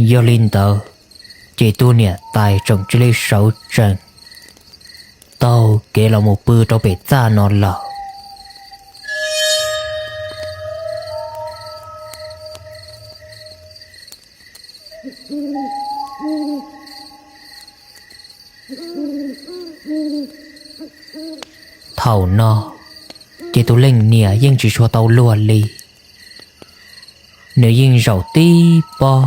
Yog li ntawd, ces tus niam tais tseem cia li sawv tsees taug kev los mus pw rau pem txaj no lawm. Thaum no, ces tus leej niam yeej tsis tshua tau luag li. Nws yeej zaum tib pob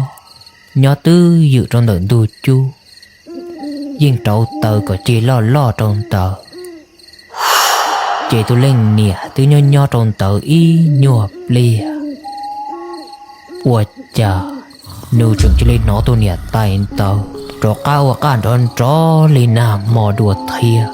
nyob twb ywm rau ntawm ntug cub, yeej rauv taws kom cig loj loj rau ntawd. Ces tus leej niam twb nyob nyob rau ntawd ib nyuag pliag, ua cas nws tseem cia li hnov tus niam tais ntawd rov qab ua qaj nrov nrov li nag hmo dua thiab.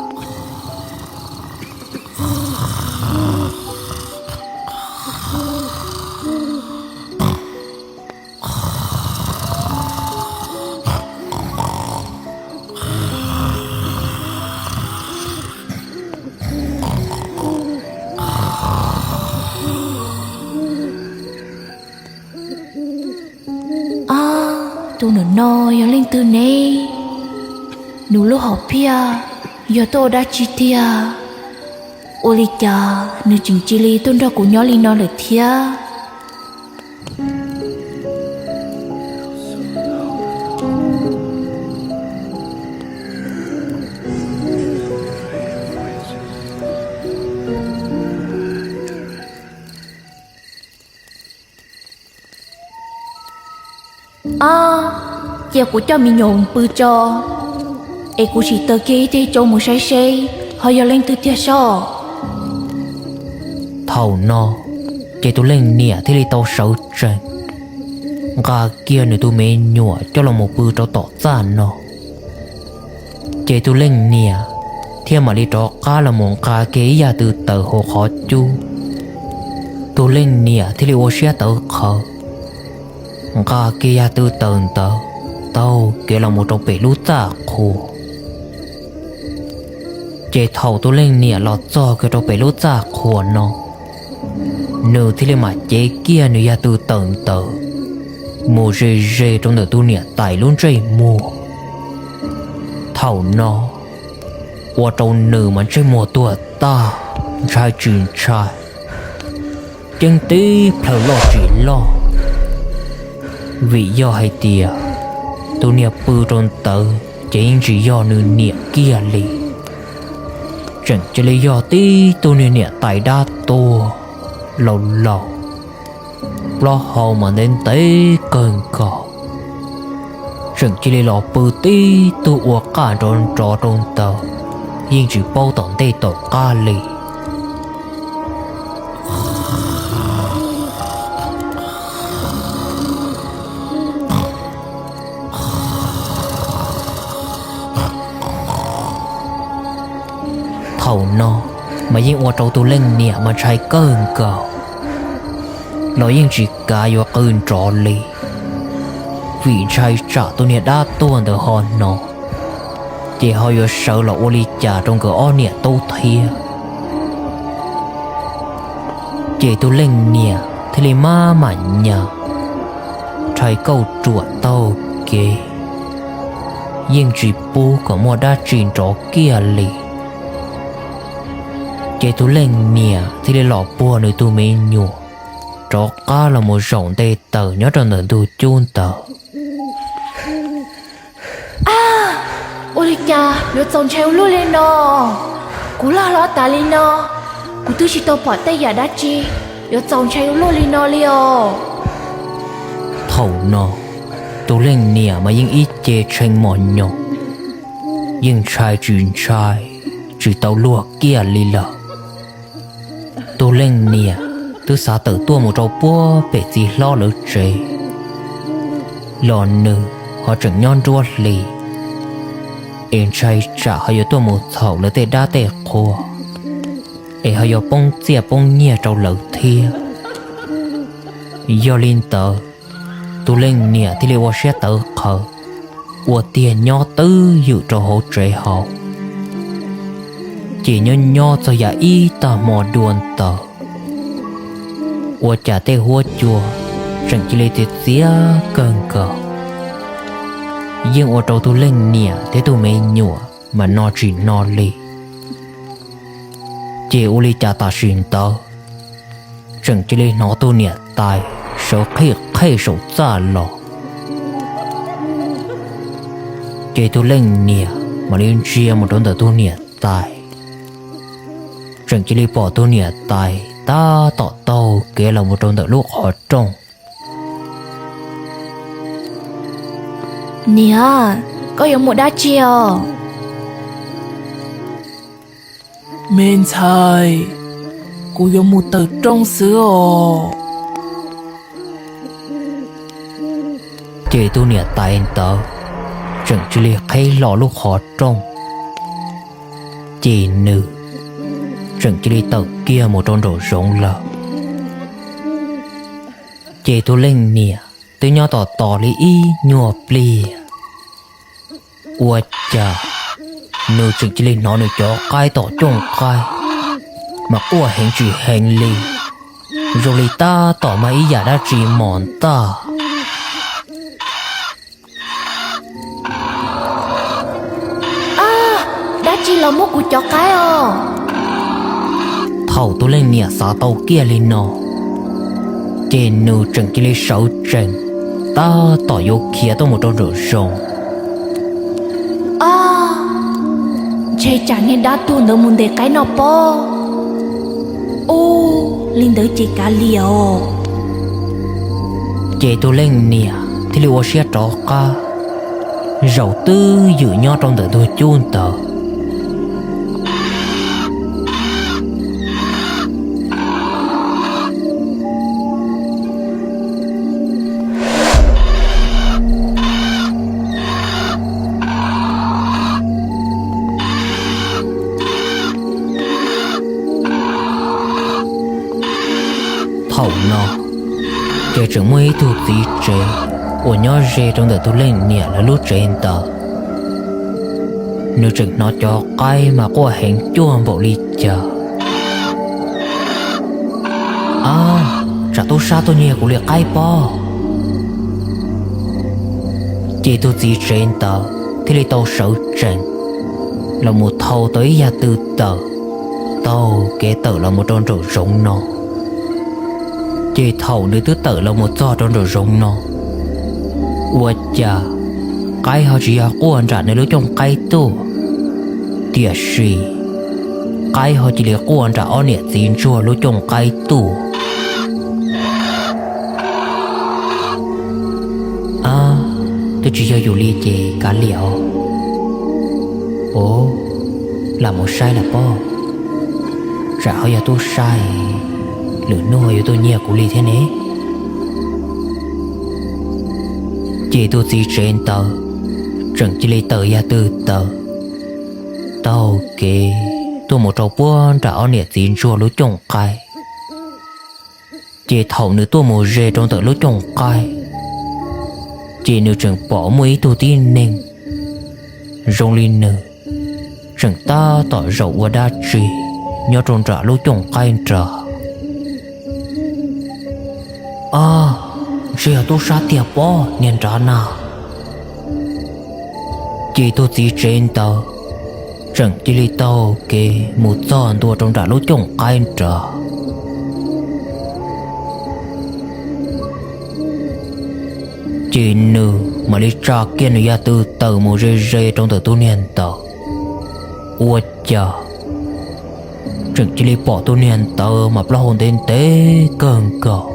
Ab, tus niam no yog leej twg ne? Nws lub hom phiaj yog tuaj ua dab tsi tiag? Ua li cas nws tseem cia li tuaj nrog kuv nyob li no lawm thiab? Ab, cia kuv coj me nyuam pw tso, es kuv sim taws kiag ib teg tso mus saib seb ho yog leej twg tiag soj. Thaum no, ces tus leej niam thiaj li tau sawv tsees nqa kiag nws tus me nyuam coj los mus pw rau tom txaj no. Ces tus leej niam thiaj mam li rov qab los mus nqa kiag ib yam tw tawm hauv qhov cub. Tus leej niam thiaj li ua siab tawv qhawv nqa kiag yam tw tawm ntawd taug kev los mus rau pem lub txaj qhua. Ces thaum tus leej niam los txog kiag rau pem lub txaj qhua no, nws thiaj li mam cev kiag nws yam tw tawm ntawd mus ze ze rau ntawm tus niam tais lub ntsej muag. Thaum no, ua rau nws mas ntsej muag tuag tag, ntshai tsis ntshai, ceeb tib plhaw loj tsis loj, vim yog hais tias tus niag pw rau ntawd ces yeej tsis yog nws niam kiag li. Tseem cia li yog tib tug niag niam tais dab tuag laus laus, plaub hau mas ntev ntev kawg nkaus, tseem cia li los pw tib tug ua qaj nrov nrov rau ntawd, yeej tsis paub tom ntej tom qab li. Thaum no mas yeej ua rau tus leej niam mas ntshai kawg nkaus, los yeej tsis kav yuav qw nrov li, vim ntshai tsam tus niag dab tuag ntawd ho hnov, ces ho yuav sawv los ua li cas rau nkawd ob niam tub thiab. Ces tus leej niam thiaj li maj mam nyas rhais kauj ruam taug kev, yeej tsis pub kom muaj dab tsi nrov kiag li. Ces tus leej niam thiaj li los puag nws tus me nyuam rov qab los mus zaum nte taws nyob rau ntawm ntug cub ntawd. Ab, ua li cas yuav txaus ntshai ua luaj li no? Kuv loj hlob tas li no, kuv twb tsis tau pom tej yam dab tsi yuav txaus ntshai ua luaj li no li os. Thaum no, tus leej niam mas yeej ib ce tshee mos nyoos, yeej ntshai tsis ntshai, tsis tau luag kiag li lawm. Tus leej niam twb xav tawm tuaj mus rau puag pem txiv hlob lawv tsev, los nws ho tseem nyob nruab hlis, es ntshai tsam ho yuav tuaj mus txhaum lawv tej dab tej qhua, es ho yuav poob txiaj poob nyiaj rau lawv thiab. Yog li ntawd, tus leej niam thiaj li ua siab tawv qhawv, ua tiag nyob twb ywm rau hauv tsev hauv, ces nyob nyob txog yam ib tag hmo dua ntawd, ua cas tej huab cua tseem cia li txias txias kawg nkaus, yeej ua rau tus leej niam thiab tus me nyuam mas no tsis no li. Ces ua li cas tam sim ntawd tseem cia li hnov tus niam tais sawv qhij qhej saum txaj los. Ces tus leej niam mam li ntsia mus rau ntawm tus niam tais, tseem cia li pom tus niam tais tab tom taug kev los mus rau ntawm lub qhov rooj. Niam, koj yuav mus dab tsi os? Me ntxhais, kuv yuav mus tawm rooj xwb os. Ces tus niam tais ntawd tseem cia li qhib hlo lub qhov rooj, ces nws tseem cia li tawm kiag mus rau nraum zoov lawm. Ces tus leej niam twb nyob tos tos li ib nyuag pliag, ua cas nws tseem cia li hnov nws cov qaib tom cooj qaib mas quaj heev tsis heev li, zoo li tab tom muaj ib yam dab tsi mos ntaj. Dab tsi los muab kuv cov qaib os? Thaum tus leej niam xav tau kiag li no, ces nws tseem cia li sawv tsees, tab tom yuav khiav tuaj mus rau nraum zoov. Ntshe tsam niag dab tuag ntawd mus ntes qaib no pob. Ub, li ntawd ces kav liam os. Ces tus leej niam thiaj li ua siab rov qab, zaum twb ywm nyob rau ntawm ntug cub ntawd. Thaum no, ces tseem muaj ib tug txiv tsev uas nyob ze rau ntawm tus leej niam lawv lub tsev ntawd. Nws tseem hnov cov qaib mas quaj heev cuag npaum li cas. Ab, tsam tub sab tuaj nyiag kuv li qaib pob. Ces tus txiv tsev ntawd thiaj li tau sawv tsees los mus thau tau ib yam twg tawm, taug kev tawm los mus rau nraum zoov no. Ces thaum nws twb tawm los mus txog rau nraum zoov no, ua cas qaib ho tsis yog quaj nram nws lub cooj qaib tuaj, tiam sis qaib ho cia li quaj nram ob niam txiv ntsuag lub cooj qaib tuaj. Ab, twb tsis yog yus li ces kav liam os. Ua, lam mus saib lam pom, tsam ho yog tub sab, lwm hnub ho yuav tuaj nyiag kuv li thiab ne. Ces tus txiv tsev ntawd tseem cia li tawm yam twg tawm, taug kev tuaj mus rau puag nram ob niam txiv ntsuag lub cooj qaib. Ces thaum nws tuaj mus ze rau ntawm lub cooj qaib, ces nws tseem pom muaj ib tug tib neeg zoo li nws tseem tab tom zaum ua dab tsi nyob rau nram lub cooj qaib nrad. Ab, ntshe yog tub sab tiag pob niag nrad na. Ces tus txiv tsev ntawd tseem cia li taug kev mus txog ntua rau nram lub cooj qaib nrad. Ces nws mam li tsa kiag nws yam twg tawm mus ze ze rau ntawm tus niag ntawd. Ua cas tseem cia li pom tus niag ntawd mas plaub hau ntev ntev kawg nkaus,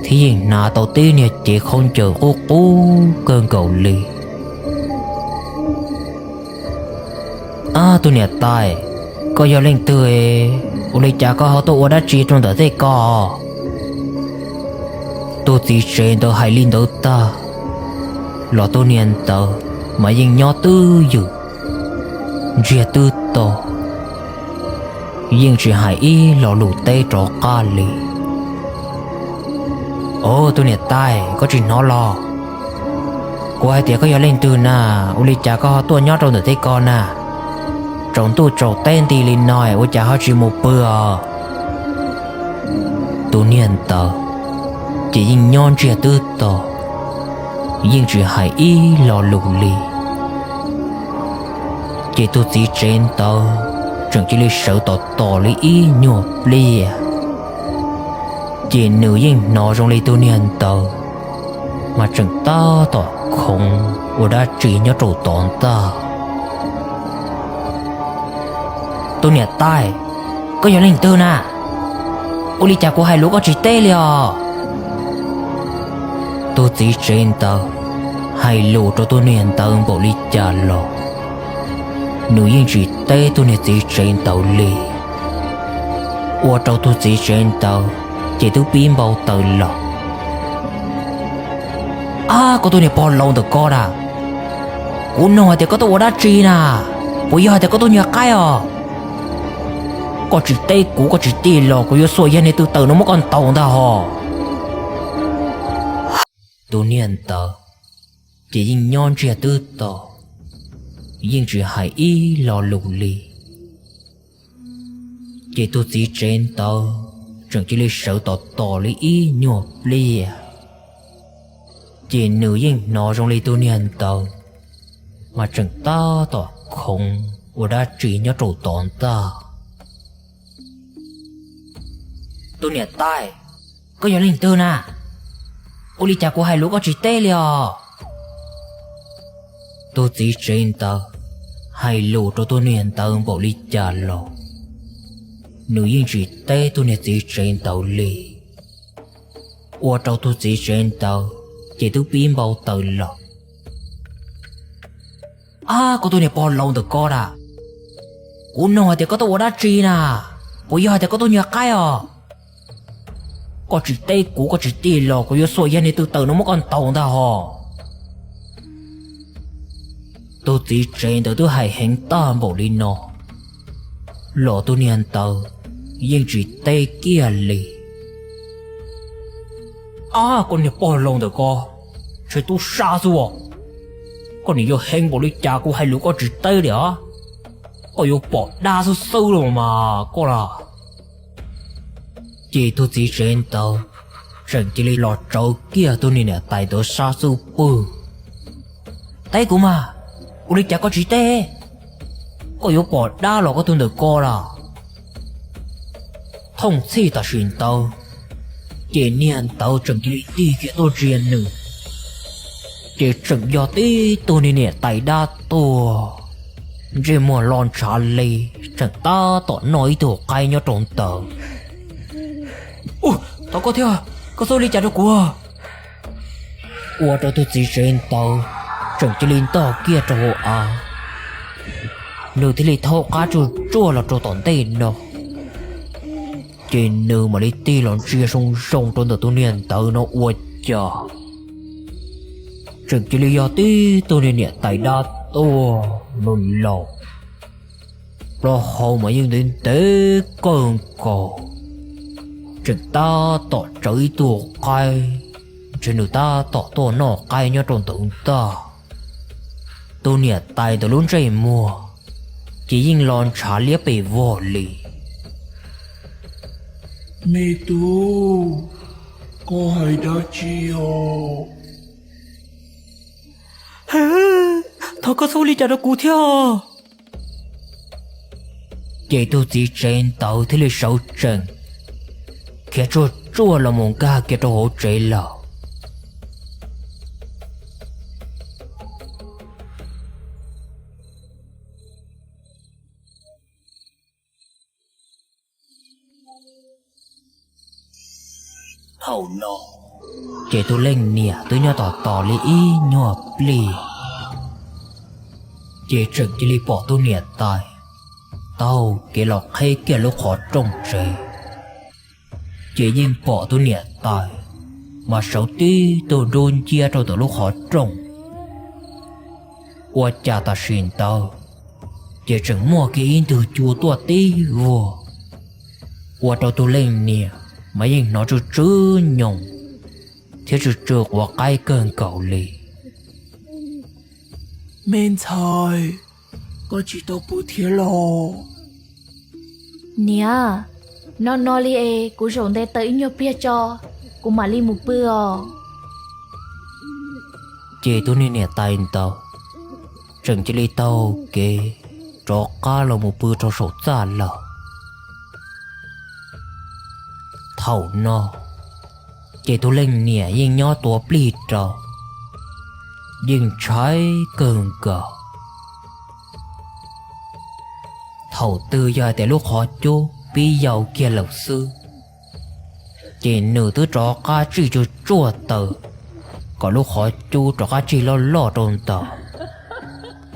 thiab yeej hnav tau tib niag cev khaub ncaws qub qub kawg nkaus li. Ab, tus niam tais, koj yog leej twg? Ua li cas koj ho tuaj ua dab tsi rau ntawm tej ko? Tus txiv tsev ntawd hais li ntawd tag, los tus niag ntawd mas yeej nyob twj ywm, ntsiag twb to, yeej tsis hais ib lo lus teb rov qab li. Au, tus niam tais, koj tsis hnov los? Kuv hais tias koj yog leej twg na, ua li cas koj ho tuaj nyob rau ntawm tej ko na? Tsaus ntuj tsaus teb nti li no ua cas ho tsis mus pw os? Tus niag ntawd ces yeej nyob ntsiag twb to, yeej tsis hais ib lo lus li. Ces tus txiv tsev ntawd tseem cia li sawv tos tos li ib nyuag pliag, ces nws yeej hnov zoo li tus niag ntawd mas tseem tab tom khoov ua dab tsi nyob rau tod ntag. Tus niam tais, koj yog leej twg na? Ua li cas kuv hais lus koj tsis teb li os? Tus txiv tsev ntawd hais lus rau tus niag ntawd npaum li cas los nws yeej tsis teb tus niag txiv tsev ntawd li, ua rau tus txiv tsev ntawd ces twb pib npau taws los. Ab, koj tus niag pog laus ntawm ko na, kuv nug hais tias koj tuaj ua dab tsi na? Puas yog hais tias koj tuaj nyiag qaib os? Koj tsis teb kuv, koj tsis tij los kuv yuav xuas yag niag tw taws no muab koj ntaus ntag hos. Tus niag ntawd ces yeej nyob ntsiag twb to, yeej tsis hais ib lo lus li. Ces tus txiv tsev ntawd tseem cia li sawv tos tos li ib nyuag pliag, ces nws yeej hnov zoo li tus niag ntawd mas tseem tab tom khoov ua dab tsi nyob rau tod ntag. Tus niam tais, koj yog leej twg na? Ua li cas kuv hais lus koj tsis teb li os? Tus txiv tsev ntawd hais lus rau tus niag ntawd npaum li cas los nws yeej tsis teb tus niag txiv tsev ntawd li, ua rau tus txiv tsev ntawd ces twb pib npau taws los. Ab, koj tus niag pog laus ntawm ko na, kuv nug hais tias koj tuaj ua dab tsi na? Puas yog hais tias koj tuaj nyiag qaib os? Koj tsis teb kuv, koj tsis tij los kuv yuav xuas yag niag tw taws no muab koj ntaus ntag hos. Tus txiv tsev ntawd twb hais heev tag npaum li no los tus niag ntawd yeej tsis teb kiag li. Ab, koj niag pog laus ntawm ko, ntshe tub sab xwb os. Koj nim yuav heev npaum li cas kuv hais lus koj tsis teb li os. Koj yuav pom dab xwb xwb los mas koj los. Ces tus txiv tsev ntawd tseem cia li los tsawv kiag tus niag niam tais ntawd sab xwb pwg. Teb kuv mas, ua li cas koj tsis teb? Koj yuav pom dab los koj tus ntawm ko los. Thooj txhij tam sim ntawd, ces niag ntawd tseem cia li tig kiag tuaj ntsia nws, ces tseem yog tib tug niag niam tais dab tuag, ntsej muag lo ntshav li, tseem tab tom noj ib tug qaib nyob rau ntawd. Ua, thov koj thiab, koj xub li cas rau kuv. Ua rau tus txiv tsev ntawd tseem cia li ntog kiag rau hauv av, nws thiaj li thaub qab tsuj tsuaj los rau tom ntej no, ces nws mam li tig los ntsia zoo zoo rau ntawm tus niag ntawd no ua cas tseem cia li yog tib tug niag niam tais dab tuaj laus laus, plaub hau mas yeej ntev ntev kawg nkaus, tseem tab tom tsawv ib tug qaib, ntshe nws tab tom tuaj noj qaib nyob rau ntawd ntag. Tus niam tais ntawd lub ntsej muag ces yeej lo ntshav liab pes vog li. Me tub, koj hais dab tsi os? Thov koj xub li cas rau kuv thiab. Ces tus txiv tsev ntawd thiaj li sawv tsees khiav tsuag tsuag los mus nkag kiag rau hauv tsev lawm. Thaum no, ces tus leej niam twb nyob tos tos li ib nyuag pliag, ces tseem cia li pom tus niam tais taug kev los qheb kiag lub qhov rooj tsev. Ces yeej pom tus niam tais mas sawv tib tug nrub nciab rau ntawm lub qhov rooj. Ua cas tam sim ntawd ces tseem muaj kiag ib ntwg cua tuaj tib vuag, ua rau tus leej niam mas yeej hnov tsw tsw nyoos thiab tsw tsw quav qaib kawg nkaus li. Me ntxhais, koj tsis tau pw thiab los? Niam, no no li es kuv zaum nte taws ib nyuag pliag tso, kuv mam li mus pw os. Ces tus niag niam tais ntawd tseem cia li taug kev rov qab los mus pw rau saum txaj lawm. Thaum no ces tus leej niam yeej nyob tua plig rau, yeej ntshai kawg nkaus. Thaum twg yog hais tias lub qhov cub pib yau kiag lawm xwb, ces nws twb rov qab tsij tsuag tsuag taws kom lub qhov cub rov qab tsij loj loj rau ntawd.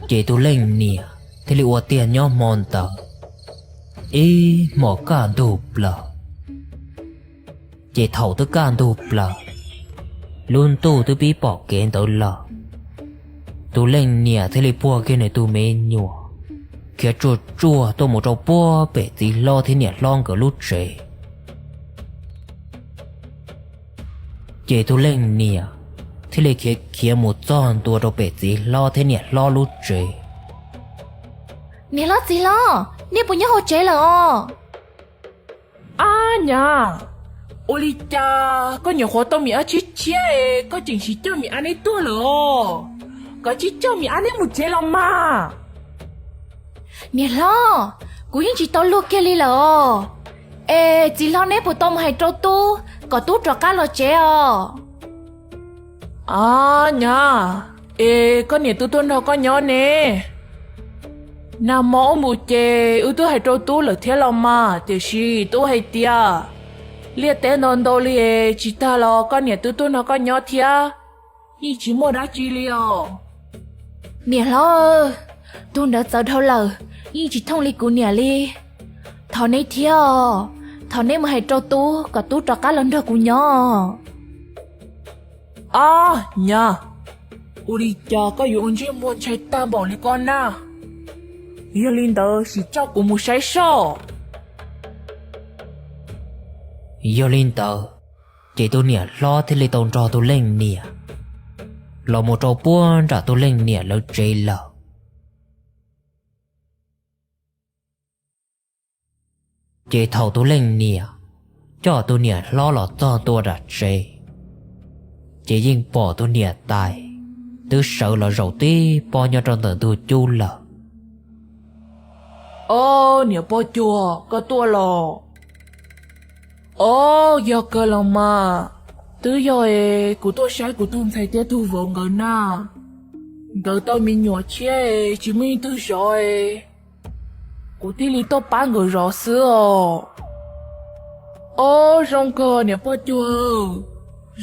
Ces tus leej niam thiaj li ua tiag nyob hmo ntawd ib hmos kaj ntug plaws. Ces thaum twb kaj ntug plaws, lub ntuj twb pib pom kev ntawd lawm, tus leej niam thiaj li puag kiag nws tus me nyuam khiav tsuag tsuag tuaj mus rau puag pem txiv hlob thiab niam hlob nkawd lub tsev. Ces tus leej niam thiaj li khiav khiav mus txog ntua rau pem txiv hlob thiab niam hlob lub tsev. Niam hlob txiv hlob, nej puas nyob hauv tsev lawm os? Ab nyab, ua li cas koj nyuam qhuav tau me ab tshiab tshiab es koj tseem tsis coj me ab neb tuaj lawm os? Koj tsis coj me ab neb mus tsev los mas. Niam hlob, kuv yeej tsis tau luag kiag li lawm os. Es txiv hlob neb puas tau mus hais rau tub kom tub rov qab los tsev os? Ab nyab, es koj niam twb tuaj nrog koj nyob ne. Nag hmo ub npus ces wb twb hais rau tub lawm thiab los mas, tiam sis tub hais tias liaj teb ntau ntau li es tsis tag los koj niam twb tuaj nrog koj nyob thiab, yeej tsis muaj dab tsi li os. Niam hlob, tus ntawd txawv dhau lawm, yeej tsis thooj li kuv niam li. Thov neb thiab os, thov neb mus hais rau tub kom tub rov qab los nrog kuv nyob. Ab nyab, ua li cas koj yuav ua ntsej muag ntshai tag npaum li koj na? Yog li ntawd sim coj kuv mus saib soj. Yog li ntawd, ces tus niam hlob thiaj li tau nrog tus leej niam los mus rau puag nram tus leej niam lawv tsev lawm. Ces thaum tus leej niam coj tus niam hlob los txog ntua nram tsev, ces yeej pom tus niam tais twb sawv los zaum tib pob nyob rau ntawm ntug cub lawm. Ob niam poj cuag, koj tuaj los? Ob, yog kawg los mas. Twb yog es kuv tuaj saib kuv tus ntxhais thiab tus vauv nkawd na. Nkawd tau me nyuam tshiab es tsis muaj ib tug zov es kuv thiaj li tuaj pab nkawd zov xwb os. Ob, zoo kawg niam poj cuag,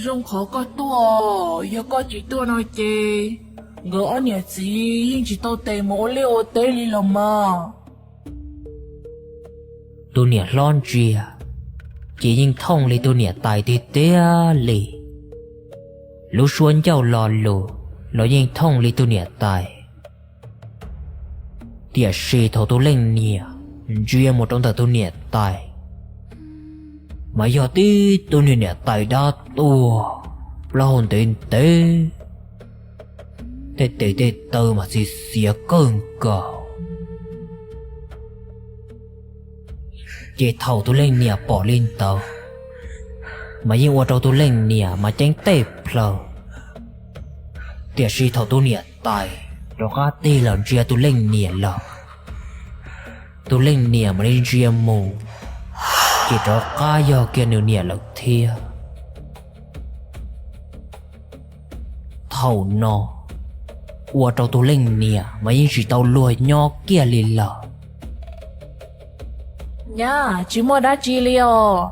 zoo qhov koj tuaj. Yog koj tsis tuaj no ces nkawd ob niam txiv yeej tsis tau tes mus ua liaj ua teb li los mas. Tus niam hlob ntsia, ces yeej thooj li tus niam tais tiag tiag li. Lub suab ncauj lo lus los yeej thooj li tus niam tais. Tiam sis thaum tus leej niam ntsia mus rau ntawm tus niam tais, mas yog tib tug niag niam tais dab tuag, plaub hau ntev ntev, tej tes tej taw mas txiv xiav kawg nkaus. Ces thaum tus leej niam pom li ntawd, mas yeej ua rau tus leej niam mas ceeb tej plhaw. Tiam sis thaum tus niam tais rov qab tig los ntsia tus leej niam lawm, tus leej niam mam li ntsia mus, ces rov qab yog kiag nws niam lawm thiab. Thaum no ua rau tus leej niam mas yeej tsis tau luag nyob kiag li lawm. Nyab, tsis muaj dab tsi li os.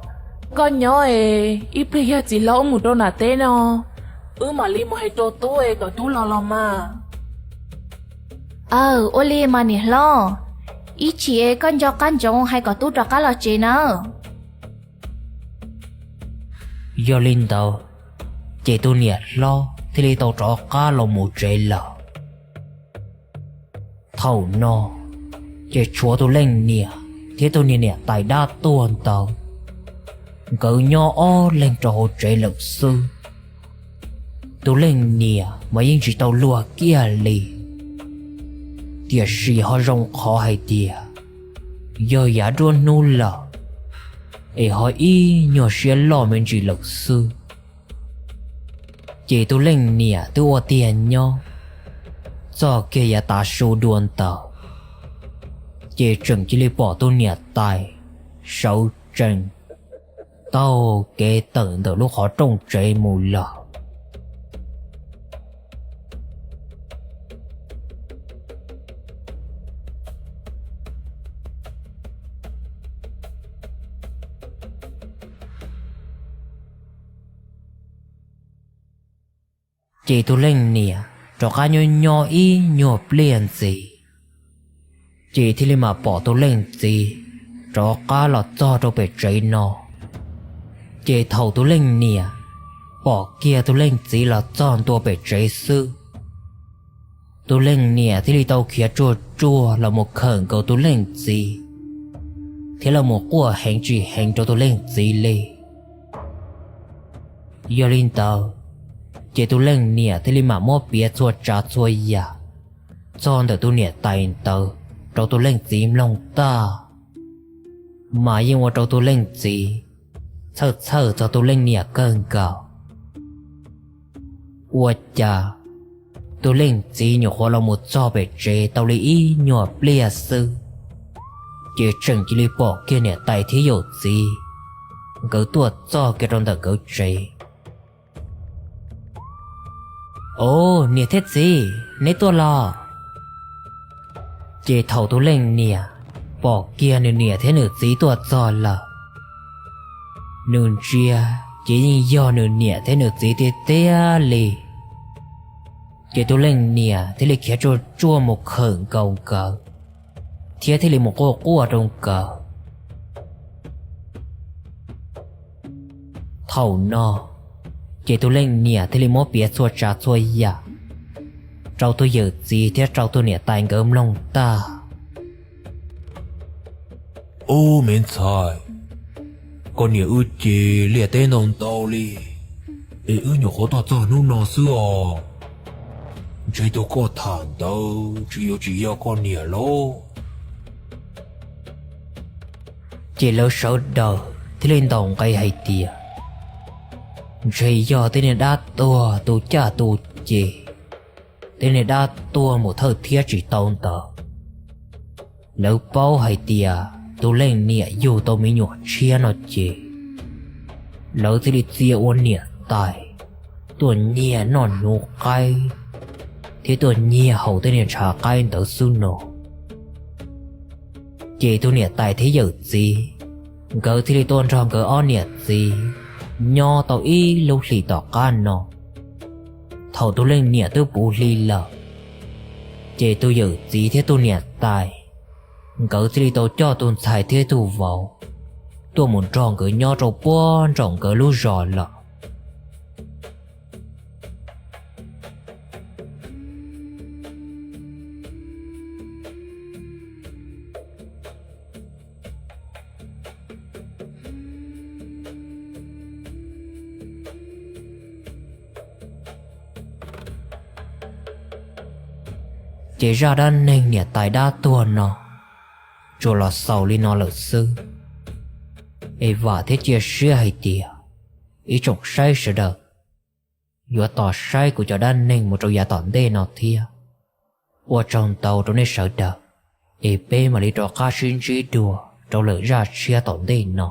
Koj nyob es ib pliag yog txiv hlob wb mus rau nram teb no, wb mam li mus hais rau tub es kom tub los los mas. Aw, ua li mas niam hlob, ib chim es koj nco qab ntsoov hais kom tub rov qab los tsev nawb. Yog li ntawd, ces tus niam hlob thiaj li tau rov qab los mus tsev lawm. Thaum no, ces tshuav tus leej niam thiab tus niag niam tais dab tuag ntawd, nkawd nyob ob leeg rau hauv tsev lawm xwb. Tus leej niam mas yeej tsis tau luag kiag li. Tiam sis ho zoo qhov hais tias yog yav nruab hnub lawm, es ho ib nyuag siab loj me ntsis lawm xwb. Ces tus leej niam twb ua tiag nyob, txog kiag yav tav su dua ntawd, ces tseem cia li pom tus niam tais sawv tsees taug kev tawm ntawm lub qhov rooj tsev mus lawm. Ces tus leej niam rov qab nyob nyob ib nyuag pliag ntxiv, ces thiaj li mam pom tus leej txiv rov qab los txog rau pem tsev no. Ces thaum tus leej niam pom kiag tus leej txiv los txog ntua pem tsev xwb, tus leej niam thiaj li tau khiav tsuag tsuag los mus khawm nkaus tus leej txiv, thiab los mus quaj heev tsis heev rau tus leej txiv li. Yog li ntawd, ces tus leej niam thiaj li mam muab piav txhua tsav txhua yam txog ntawm tus niam tais ntawd rau tus leej txiv mloog tag, mas yeej ua rau tus leej txiv txhawj txhawj txog tus leej niam kawg nkaus. Ua cas tus leej txiv nyuam qhuav los mus txog pem tsev tau li ib nyuag pliag xwb, ces tseem cia li pom kiag niam tais thiab yawm txiv nkawd tuaj txog kiag rau ntawm nkawd tsev. Os, niam thiab txiv, neb tuaj los? Ces thaum tus leej niam pom kiag nws niam thiab nws txiv tuaj txog lawm, nws ntsia ces yeej yog nws niam thiab nws txiv tiag tiag li. Ces tus leej niam thiaj li khiav tsuag tsuag mus khawm nkaus nkawd, thiab thiaj li mus quaj quaj rau nkawd. Thaum no, ces tus leej niam thiaj li muab piav txhua tsav txhua yam rau tus yawm txiv thiab rau tus niam tais nkawd mloog tag. Ub, me ntxhais, koj niam wb ces liaj teb ntau ntau li, es wb nyuam qhuav tuaj txog hnub no xwb os. Ntshe tus koj tham ntawd tsis yuav tsis yog koj niam lauj. Ces lawv sawv daws thiaj li ntaus nqe hais tias, ntshe yog tej niag dab tuag tu caj tu ces, tej niag dab tuag mus thawj thiab tsis tau ntawd. Lawv paub hais tias tus leej niam yug tau me nyuam tshiab no ces, lawv thiaj li txia ua niam tais tuaj nyiag noj hnyuv qaib thiab tuaj nyiag haus tej niag ntshav qaib ntawd xwb no. Ces tus niam tais thiab yawm txiv nkawd thiaj li tuaj nrog nkawd ob niam txiv nyob tau ib lub hlis tom qab no. Thaum tus leej niam twb puv hli lawm, ces tus yawm txiv thiab tus niam tais nkawd thiaj li tau coj tus ntxhais thiab tus vauv tuaj mus nrog nkawd nyob rau puag nraum nkawd lub zos lawm. Ces zaj dab neeg niam tais dab tuag no tsuas los xaus li no lawm xwb. Es vam thiab cia siab hais tias ib tsoom saib sawv daws yuav tos saib kuv cov dab neeg mus rau yav tom ntej no thiab. Ua tsaug ntau rau nej sawv daws, es peb mam li rov qab sib ntsib dua rau lwm zaj tshiab tom ntej no.